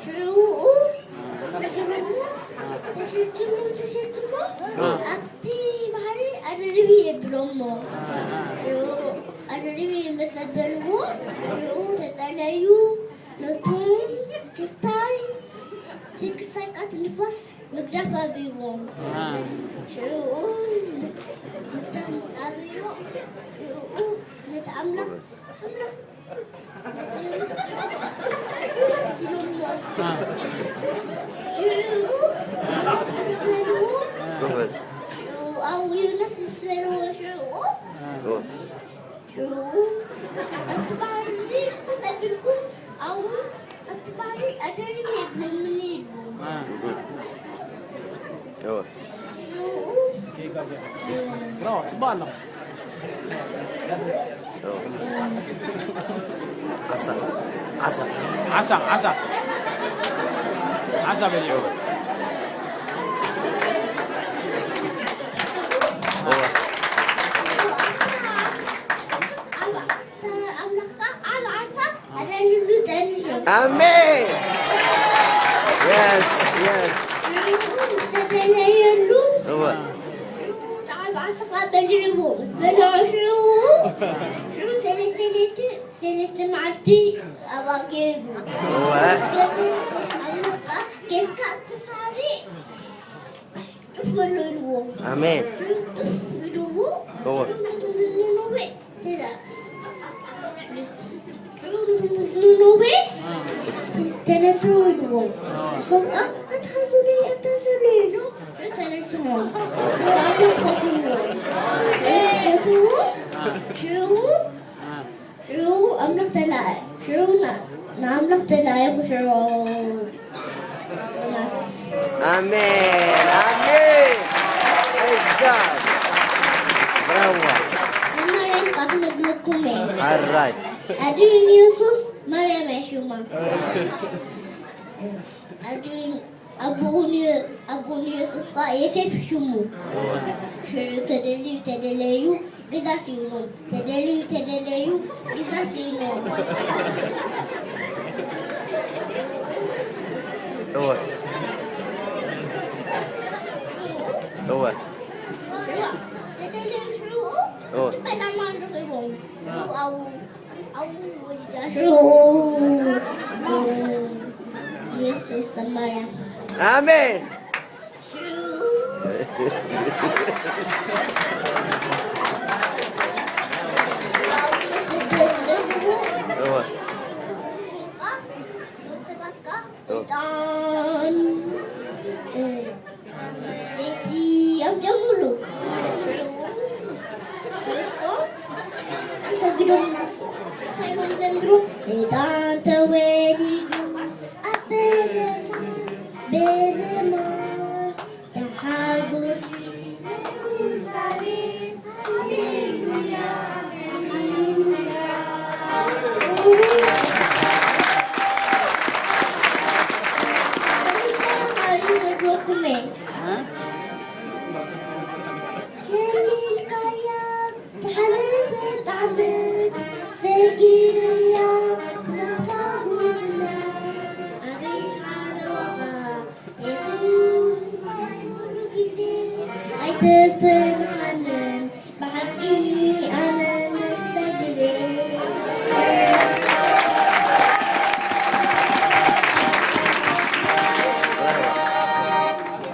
ሽዑ ተሸኪሞም ተሸኪሞም ኣብቲ ባሕሪ ኣደርቢ የብሎሞ። ሽዑ ኣደርቢ መሰበልዎ። ሽዑ ተጠለዩ። ነቶም ክስታይ ክስታይ ቃት ንፋስ ምግዳፍ ኣብዎም። ሽዑ ምታ ምስ ኣብዮ ሽዑ ነቲ ኣምላኽ ኣምላኽ ሽዑ ዮናስ ምስ በልዎ። ጎበዝ። ሽዑ ኣብ ዮናስ ምስ በልዎ ሽዑ ሽዑ ኣብቲ ባሕሪ ኮፍ ኣቢልኩም ኣብኡ ኣብቲ ባሕሪ ኣደርቢ የብሎምን ኢሉ። እወ። ሽዑ ብራቮ፣ ጽቡቕ ኣሎ። ዓሳ ዓሳ ዓሳ ዓሳ ዓሳ በልዮ። እወ። ኣምላኽካ ኣብ ዓሳ ኣዳልሉ ጸኒሑ። ኣሜን። የስ የስ። ንዕኡ ምስ ተደለየሉ እወ። ሽዑ ኣብ ዓሳ ኸዓ በሊዕዎ። ምስ በልዖ ሽዑ ሽዑ ሰለስተ ለይቲ ሰለስተ መዓልቲ ኣብኣ ገይሩ። እወ። ኣምላኽካ ኬድካ ኣብቲ ሳዕሪ ጡፍ በሎ ኢልዎ። ኣሜን። ሽዑ ጡፍ ኢልዎ። እወ። ሽዑ ነቶም ህዝቢ ነነዌ ተዳ- ሽዑ ነቶም ህዝቢ ነነዌ ተነስኡ ኢልዎም። እሶም ከኣ ኣትሓዙለይ ኣታስሩለይ ኢሎም ሽዑ ተነስዎም። ሽዑ ኣምላኽ ፈትውዎም። ሽዑ ፈትውዎም። ሽዑ ሽዑ ኣምላኽ ተላእየ። ሽዑ ና- ንኣምላኽ ተላእየኹ ሽዑ ዮናስ። ኣሜን ኣሜን። Praise God። ብራዋ። ንማርያም ካብ ክነግረኩም እየ። ኣራይ ኣድን የሱስ ማርያም እያ ሽማ። ኣድን ኣቦኡ ን- ኣቦኡ ንየሱስ ከኣ ዮሴፍ ሽሙ። ሽዑ ተደልዩ ተደለዩ ግዛ ሲኢኖም። ተደልዩ ተደለዩ ግዛ ሲኢኖም። እወ እወ ሽዑ ተደለዩ ሽዑ እወ በጣም አንረኺቦም። ሽዑ ኣው ኣው ወልዳ ሽዑ የሱስ ማርያም ኣሜን። እወ ሰግዶም ሳይሞን ዘንድሮ ህፃን ተወሊዱ ኣብ በለማ በለማ ተሓጎስ